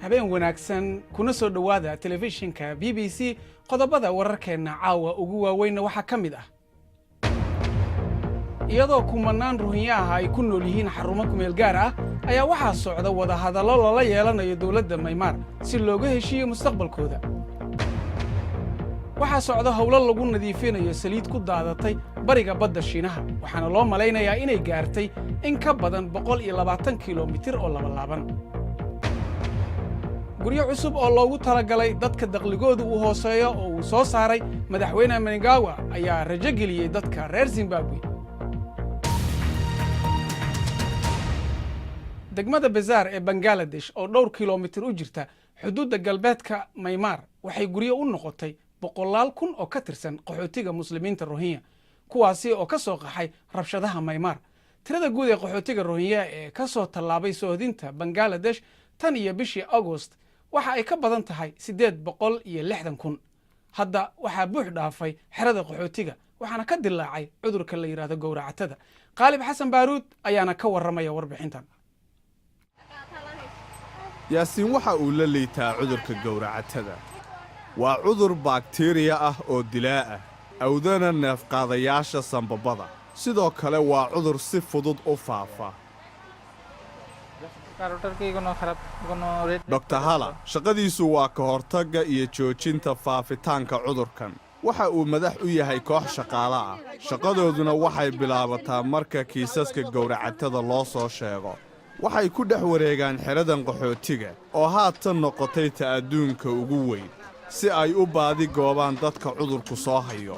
Habeen wanaagsan, kuna soo dhowaada telefishinka BBC. Qodobada wararkeenna caawa ugu waaweynna waxaa ka mid ah: iyadoo kumanaan Rohingya ah ay ku nool yihiin xarumo kumeel gaar ah, ayaa waxaa socda wadahadallo lala yeelanayo dowladda Maymaar si looga heshiiyo mustaqbalkooda. Waxaa socda howlo lagu nadiifinayo saliid ku daadatay bariga badda Shiinaha, waxaana loo malaynayaa inay gaartay in ka badan 120 kilomitir oo labalaaban. Guryo cusub oo loogu talagalay dadka dakhligoodu uu hooseeyo oo uu soo saaray Madaxweyne Mnangagwa ayaa rajo geliyey dadka reer Zimbabwe. Degmada Bazaar ee Bangaladesh, oo dhowr kilomitir u jirta xuduudda galbeedka Maymaar, waxay guryo u noqotay boqolaal kun oo ka tirsan qaxootiga Muslimiinta Rohinya, kuwaasi oo ka soo qaxay rabshadaha Maymaar. Tirada guud ee qaxootiga Rohinya ee ka soo tallaabay soohdinta Bangaladesh tan iyo bishii Agost waxa ay ka badan tahay 860,000. Hadda waxaa buux dhaafay xerada qaxootiga, waxaana ka dilaacay cudurka la yidhahdo gowracatada. Qaalib Xasan Baaruud ayaana ka warramaya warbixintan. Yaasiin waxa uu la liitaa cudurka gowracatada. Waa cudur bakteriya ah oo dilaa ah, awdana neefqaadayaasha sambabada. Sidoo kale waa cudur si fudud u faafa. Doktor Hala shaqadiisu waa ka hortagga iyo joojinta faafitaanka cudurkan. Waxa uu madax u yahay koox shaqaale ah, shaqadooduna waxay bilaabataa marka kiisaska gowracatada loo soo sheego. Waxay ku dhex wareegaan xeradan qaxootiga oo haatan noqotay ta adduunka ugu weyn, si ay u baadi goobaan dadka cudurku soo hayo.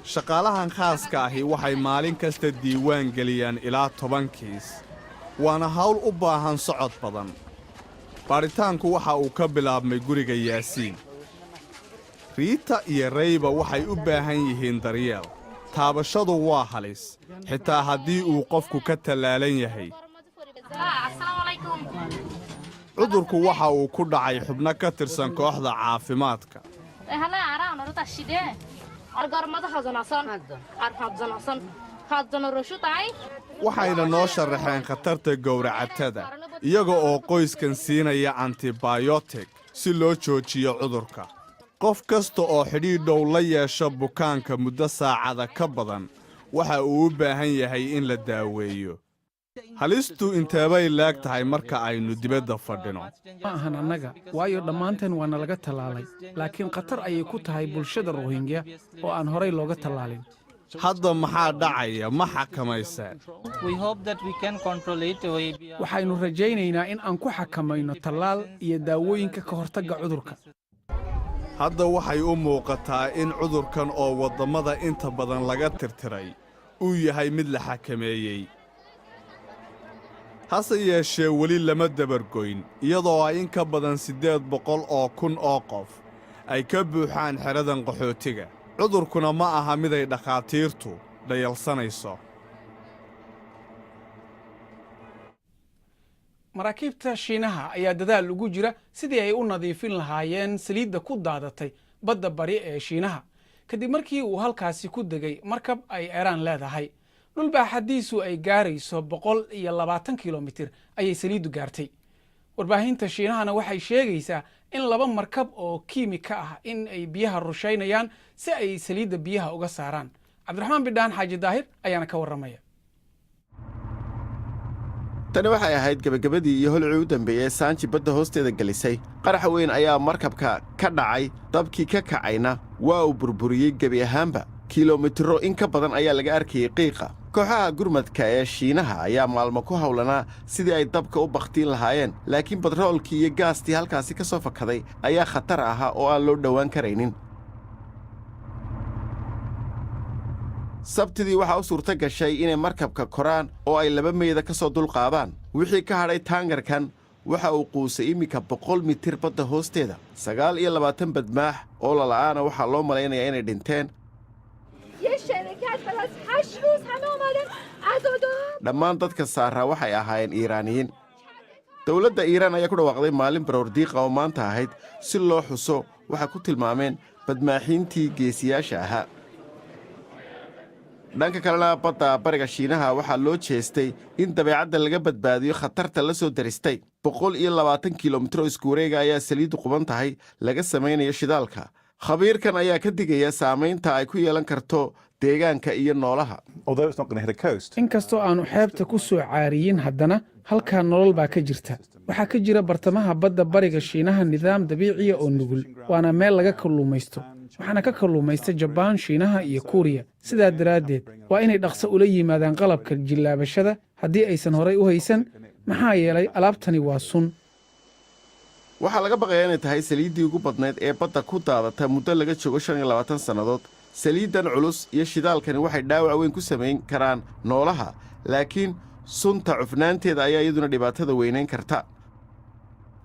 Shaqaalahan khaaska ahi waxay maalin kasta diiwaan geliyaan ilaa 10 kiis, waana hawl u baahan socod badan. Baadhitaanku waxa uu ka bilaabmay guriga Yaasiin. Riita iyo Rayba waxay u baahan yihiin daryeel. Taabashadu waa halis, xitaa haddii uu qofku ka tallaalan yahay. Cudurku waxa uu ku dhacay xubno ka tirsan kooxda caafimaadka. Waxayna noo sharaxeen khatarta gowracatada, iyaga oo qoyskan siinaya antibayotik si loo joojiyo cudurka. Qof kasta oo xidhiidh dhow la yeesho bukaanka muddo saacada ka badan waxa uu u baahan yahay in la daaweeyo. Halistu inteebay leeg tahay marka aynu dibadda fadhino? Ma ahan annaga, waayo dhammaanteen waa nalaga tallaalay, laakiin khatar ayay ku tahay bulshada Rohingya oo aan horay looga tallaalin. Hadda maxaa dhacaya? Ma xakamayseen? Waxaynu rajaynaynaa in aan ku xakamayno tallaal iyo daawooyinka ka hortagga cudurka. Hadda waxay u muuqataa in cudurkan oo waddammada inta badan laga tirtiray uu yahay mid la xakameeyey. Hase yeeshee, weli lama dabargoyn, iyadoo ay in ka badan 800,000 oo qof ay ka buuxaan xeradan qaxootiga. Cudurkuna ma aha miday dhakhaatiirtu dhayalsanayso. Maraakiibta Shiinaha ayaa dadaal ugu jira sidii ay u nadiifin lahaayeen saliidda ku daadatay badda bari ee Shiinaha, kadib markii uu halkaasi ku degay markab ay Eeraan leedahay. Dhul baaxadiisu ay gaarayso 120 kilomitir ayay saliiddu gaartay. Warbaahinta Shiinahana waxay sheegaysaa in laba markab oo kiimika ah in ay biyaha rushaynayaan si ay saliidda biyaha uga saaraan. Cabdiraxmaan Bidhaan Xaaji Daahir ayaana ka warramaya. Tani waxay ahayd gebagabadii iyo holcii u dambeeyey ee Saanji badda hoosteeda gelisay. Qarax weyn ayaa markabka ka dhacay, dabkii ka kacayna waa uu burburiyey gebi ahaanba. Kilomitiro in ka badan ayaa laga arkayey qiiqa. Kooxaha gurmadka ee Shiinaha ayaa maalmo ku hawlanaa sidii ay dabka u bakhtiin lahaayeen, laakiin batroolkii iyo gaastii halkaasi ka soo fakaday ayaa khatar ahaa oo aan loo dhowaan karaynin. Sabtidii waxaa u suurto gashay inay markabka koraan oo ay laba meyda ka soo dulqaadaan. Wixii ka hadhay taangarkan waxa uu quusay iminka 100 mitir badda hoosteeda. 29 badmaax oo lala'aana waxaa loo malaynayaa inay dhinteen. Dhammaan dadka saaraa waxay ahaayeen Iiraaniyiin. Dowladda Iiraan ayaa ku dhawaaqday maalin baroordiiqa oo maanta ahayd si loo xuso waxay ku tilmaameen badmaaxiintii geesiyaasha ahaa. Dhanka kalena, badda bariga Shiinaha waxaa loo jeestay in dabeecadda laga badbaadiyo khatarta la soo daristay. 120 kilomitir oo isku wareega ayaa saliiddu quban tahay laga samaynayo shidaalka. Khabiirkan ayaa ka digaya saamaynta ay ku yeelan karto deegaanka iyo noolaha. Inkastoo aanu xeebta ku soo caariyin, haddana halkaa nolol baa ka jirta. Waxaa ka jira bartamaha badda Bariga Shiinaha nidaam dabiiciya oo nugul, waana meel laga kalluumaysto, waxaana ka kalluumaysta Jabaan, Shiinaha iyo Kuuriya. Sidaa daraaddeed waa inay dhaqso ula yimaadaan qalabka jillaabashada haddii aysan horay u haysan, maxaa yeelay alaabtani waa sun. Waxaa laga baqayaa inay tahay saliiddii ugu badnayd ee badda ku daadata muddo laga joogo 25 sannadood. Saliiddan culus iyo shidaalkani waxay dhaawac weyn ku samayn karaan noolaha, laakiin sunta cufnaanteeda ayaa iyaduna dhibaatada weynayn karta.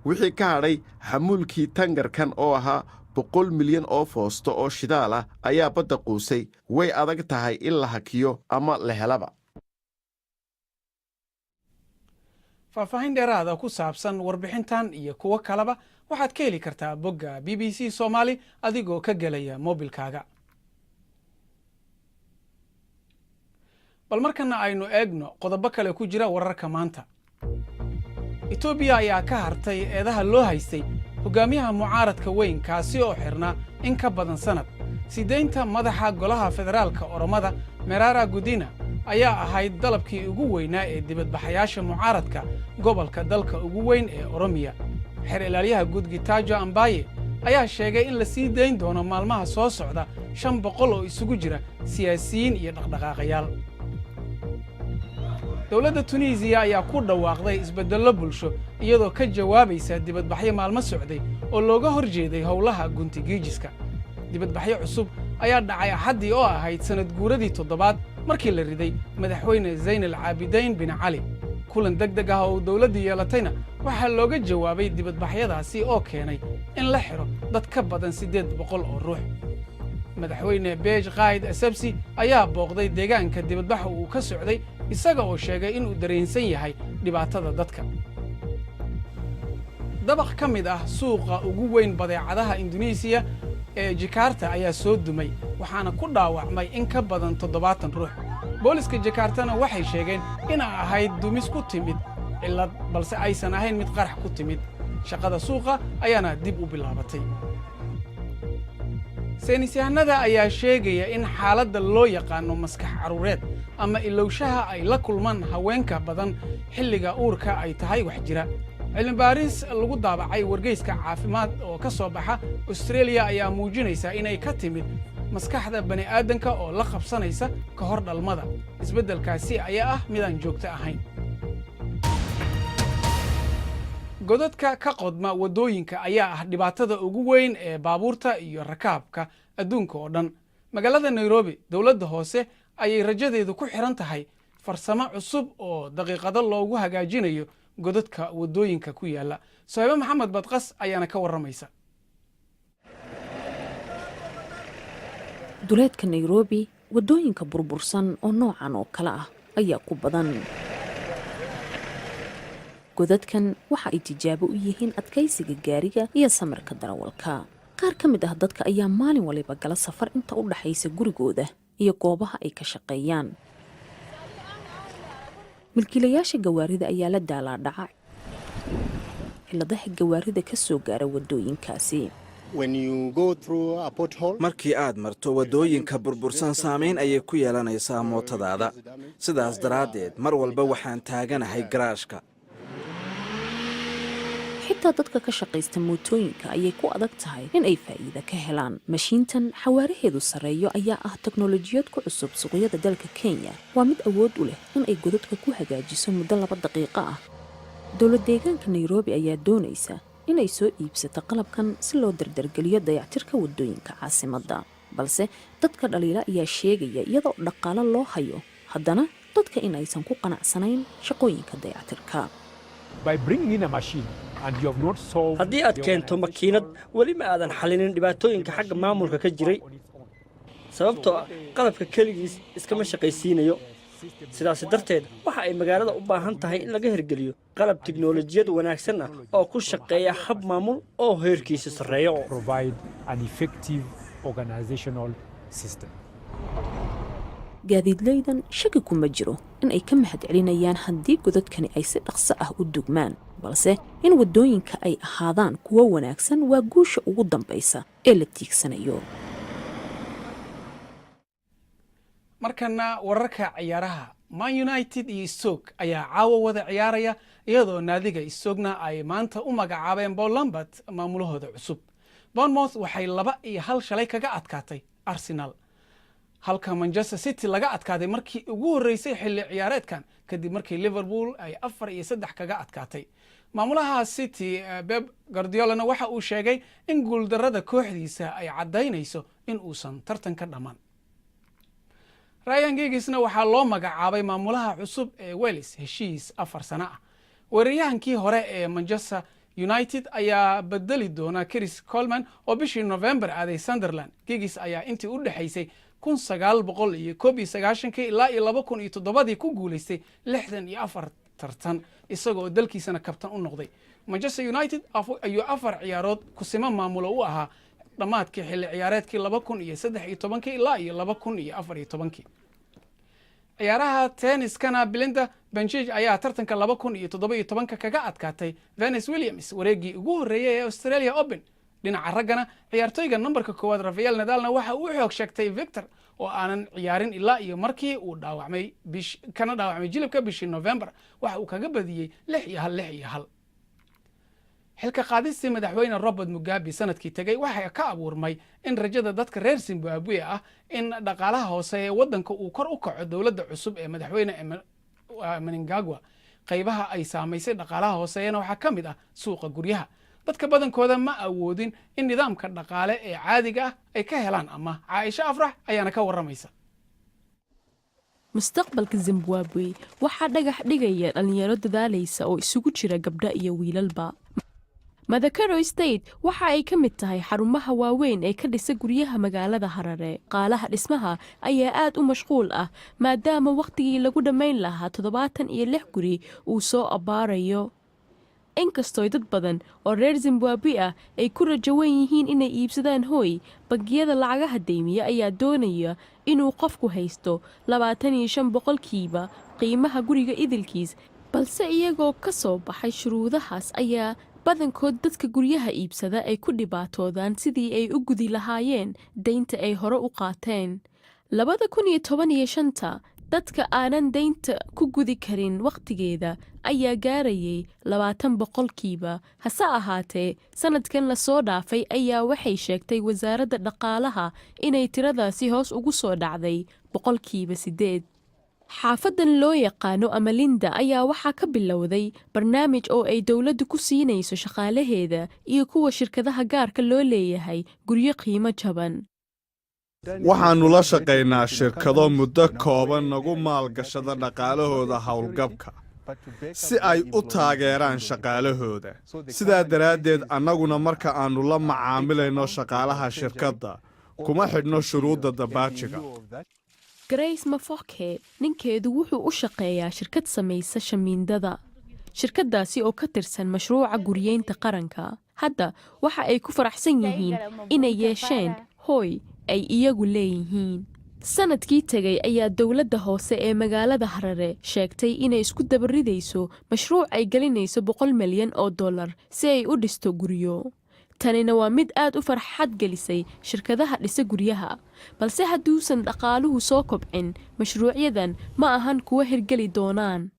Wixii ka hadhay xamuulkii tankarkan oo ahaa 100 milyan oo foosto oo shidaal ah ayaa badda quusay. Way adag tahay in la hakiyo ama la helaba. Faahfaahin dheeraada ku saabsan warbixintan iyo kuwo kaleba waxaad ka heli kartaa bogga BBC Soomaali adigoo ka gelaya moobilkaaga. Bal markana aynu eegno qodobo kale ku jira wararka maanta. Etoobiya ayaa ka hartay eedaha loo haystay hogaamiyaha mucaaradka weyn, kaasi oo xirnaa in ka badan sannad. Sidaynta madaxa golaha federaalka Oromada Merara Gudina ayaa ahayd dalabkii ugu weynaa ee dibadbaxayaasha mucaaradka gobolka dalka ugu weyn ee Oromiya. Xeer ilaalyaha guud Gitaajo Ambaye ayaa sheegay in la sii dayn doono maalmaha soo socda 500 oo isugu jira siyaasiyiin iyo dhaqdhaqaaqayaal. Dowladda Tuniisiya ayaa ku dhawaaqday isbeddello bulsho iyadoo ka jawaabaysa dibadbaxyo maalmo socday oo looga hor jeeday howlaha guntigiijiska. Dibadbaxyo cusub ayaa dhacay Axaddii oo ahayd sannad guuradii toddobaad markii la riday madaxweyne Zayn al Caabidayn bin Cali. Kulan deg deg ah oo uu dowladdu yeelatayna waxaa looga jawaabay dibadbaxyadaasi oo keenay in la xidho dad ka badan 800 oo ruux. Madaxweyne Beej Kaahid Asabsi ayaa booqday deegaanka dibadbaxa uu ka socday, isaga oo sheegay inuu dareensan yahay dhibaatada dadka. Dabaq ka mid ah suuqa ugu weyn badeecadaha Induneisiya ee Jakarta ayaa soo dumay, waxaana ku dhaawacmay in ka badan 70 ruux. Booliska Jakartana waxay sheegeen inay ahayd dumis ku timid cillad, balse aysan ahayn mid qarax ku timid. Shaqada suuqa ayaana dib u bilaabatay. Saynisyahanada ayaa sheegaya in xaaladda loo yaqaano maskax carruureed ama ilowshaha ay la kulmaan haweenka badan xilliga uurka ay tahay wax jira. Cilmibaaris lagu daabacay wargeyska caafimaad oo ka soo baxa Australia ayaa muujinaysa inay ka timid maskaxda bani'aadanka oo la qabsanaysa ka hor dhalmada. Isbeddelkaasi ayaa ah midaan joogto ahayn. Godadka ka qodma waddooyinka ayaa ah dhibaatada ugu weyn ee baabuurta iyo rakaabka adduunka oo dhan. Magaalada Nairobi, dowladda hoose ayay rajadeedu ku xidhan tahay farsamo cusub oo daqiiqado loogu hagaajinayo godadka waddooyinka ku yaalla. Sohaybe Maxamed Badqas ayaana ka warramaysa. Duleedka Nairobi, waddooyinka burbursan oo noocan oo kale ah ayaa ku badan. Godadkan waxa ay tijaabo u yihiin adkaysiga gaariga iyo samirka darawalka. Qaar ka mid ah dadka ayaa maalin waliba gala safar inta u dhaxaysa gurigooda iyo goobaha ay ka shaqeeyaan. Milkiilayaasha gawaarida ayaa la daalaadhaca ciladaha gawaarida ka soo gaara waddooyinkaasi. Markii aad marto waddooyinka burbursan, saamayn ayay ku yeelanaysaa mootadaada. Sidaas daraaddeed mar walba waxaan taaganahay garaashka. Xitaa dadka ka shaqaysta mootooyinka ayay ku adag tahay in ay faa'iida ka helaan. Mashiintan xawaaraheedu sarreeyo ayaa ah teknolojiyad ku cusub suuqyada dalka Kenya. Waa mid awood u leh in ay godadka ku hagaajiso muddo 2 daqiiqo ah. Dowlad deegaanka Nairobi ayaa doonaysa inay soo iibsato qalabkan si loo dardargeliyo dayactirka waddooyinka caasimadda, balse dadka dhaliila ayaa sheegaya iyadoo dhaqaalo loo hayo haddana dadka in aysan ku qanacsanayn shaqooyinka dayactirka. Haddii aad keento makiinad, weli ma aadan xalinin dhibaatooyinka xagga maamulka ka jiray, sababtoo ah qalabka keligiis iskama shaqaysiinayo. Sidaasi darteed waxa ay magaalada u baahan tahay in laga hirgeliyo qalab tiknolojiyad wanaagsan ah oo ku shaqeeya hab maamul oo heerkiisa sarreeyo. Gaadiidleydan shaki kuma jiro in ay ka mahad celinayaan haddii godadkani ay si dhaqso ah u dugmaan. Balse in waddooyinka ay ahaadaan kuwo wanaagsan waa guusha ugu dambaysa ee la tiigsanayo. Markana wararka ciyaaraha. Man United iyo Stoke ayaa caawa wada ciyaaraya, iyadoo naadiga Stokena ay maanta u magacaabeen Paul Lambert maamulahooda cusub. Bournemouth waxay 2-1 shalay kaga adkaatay Arsenal, halka Manchester City laga adkaaday markii ugu horreysay xilli ciyaareedkan, kadib markii Liverpool ay 4-3 kaga adkaatay. Maamulaha City Pep Guardiolana waxa uu sheegay in guuldarrada kooxdiisa ay caddaynayso in uusan tartan ka dhammaan. Ryan Giggsna waxaa loo magacaabay maamulaha cusub ee Wales heshiis 4 sano ah. Weeraryahankii hore ee Manchester United ayaa bedeli doona Chris Coleman oo bishii November aaday Sunderland. Giggs ayaa intii u dhexaysay 1991-kii ilaa iyo 2007-dii ku guulaystay 64 tartan, isagoo dalkiisana kabtan u noqday. Manchester United ayuu afar ciyaarood kusimo maamulo u ahaa dhammaadkii xilli ciyaareedkii 2013-kii ilaa iyo 2014-kii. Ciyaaraha tenniskana, Belinda Bencic ayaa tartanka 2017-ka kaga adkaatay Venus Williams wareeggii ugu horreeyey ee Australia Open. Dhinaca raggana, ciyaartoyga nambarka koowaad Rafael Nadalna waxa uu xoog sheegtay Victor oo aanan ciyaarin ilaa iyo markii uu dhaawacmay bish kana dhaawacmay jilibka bishii November. Waxa uu kaga badiyey 6-1, 6-1. Xilka qaadistii madaxweyne Robert Mugabe sanadkii tegey waxaa ka abuurmay in rajada dadka reer Zimbabwe ah in dhaqaalaha hoose ee waddanka uu kor u kaco dowladda cusub ee madaxweyne Mnangagwa. Qaybaha ay saamaysay dhaqaalaha hooseeyana waxaa ka mid ah suuqa guryaha. Dadka badankooda ma awoodin in nidaamka dhaqaale ee caadiga ah ay ka helaan ama. Caaisho Afrax ayaana ka warramaysa. Mustaqbalka Zimbabwe waxaa dhagax dhigaya dhallinyaro dadaalaysa oo isugu jira gabdho iyo wiilalba. Madakaro Estate waxa ay ka mid tahay xarumaha waaweyn ee ka dhisa guryaha magaalada Harare. Qaalaha dhismaha ayaa aad u mashquul ah, maadaama wakhtigii lagu dhammayn lahaa 76 guri uu soo abbaarayo. Inkastoo dad badan oo reer Zimbabwe ah ay ku rajawan yihiin inay iibsadaan hooy, bangiyada lacagaha deymiya ayaa doonaya inuu qofku haysto 25% qiimaha guriga idilkiis. Balse iyagoo ka soo baxay shuruudahaas ayaa badankood dadka guryaha iibsada ay ku dhibaatoodaan sidii ay u gudi lahaayeen deynta ay hore u qaateen. 2015-ta, dadka aanan deynta ku gudi karin wakhtigeeda ayaa gaarayay 20%. Hase ahaatee, sanadkan lasoo dhaafay ayaa waxay sheegtay wasaaradda dhaqaalaha inay tiradaasi hoos ugu soo dhacday 8%. Xaafadan loo yaqaano Amalinda ayaa waxaa ka bilowday barnaamij oo ay dowladdu ku siinayso shaqaalaheeda iyo kuwa shirkadaha gaarka loo leeyahay guryo qiimo jaban. Waxaannu la shaqaynaa shirkado muddo kooban nagu maalgashada dhaqaalahooda howlgabka si ay u taageeraan shaqaalahooda. Sidaa daraaddeed, annaguna marka aannu la macaamilayno shaqaalaha shirkadda kuma xidhno shuruudda dabaajiga. Grace Mafoke ninkeedu wuxuu u shaqeeyaa shirkad samaysa shamiindada, shirkaddaasi oo ka tirsan mashruuca guryeynta qaranka. Hadda waxa ay ku faraxsan yihiin inay yeesheen hooy ay iyagu leeyihiin. Sanadkii tegay ayaa dowladda hoose ee magaalada Harare sheegtay inay isku dabaridayso mashruuc ay gelinayso $100 milyan si ay u dhisto guryo. Tanina waa mid aad u farxad gelisay shirkadaha dhisa guryaha. Balse hadduusan dhaqaaluhu soo kobcin, mashruucyadan ma ahan kuwa hirgeli doonaan.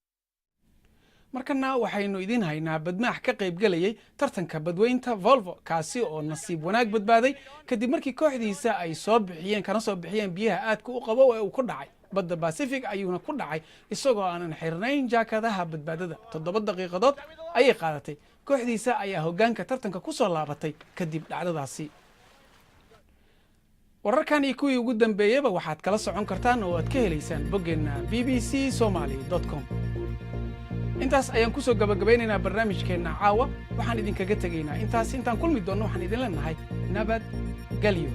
Markana waxaynu idiin haynaa badmaax ka qaybgelayay tartanka badweynta Volvo, kaasi oo nasiib wanaag badbaaday kadib markii kooxdiisa ay soo bixiyeen kana soo bixiyeen biyaha aadka u qabo ee uu ku dhacay. Badda Pacific ayuuna ku dhacay isagoo aanan xirnayn jaakadaha badbaadada. 7 daqiiqadood ayay qaadatay. Kooxdiisa ayaa hoggaanka tartanka ku soo laabatay kadib dhacdadaasi. Wararkan iyo kuwii ugu dambeeyeyba waxaad kala socon kartaan oo aad ka helaysaan boggeenna bbcsomaly.com. Intaas ayaan kusoo gabagabaynaynaa barnaamijkeenna caawa. Waxaan idinkaga tegaynaa intaas. Intaan kulmi doonno, waxaan idin leenahay nabad gelyo.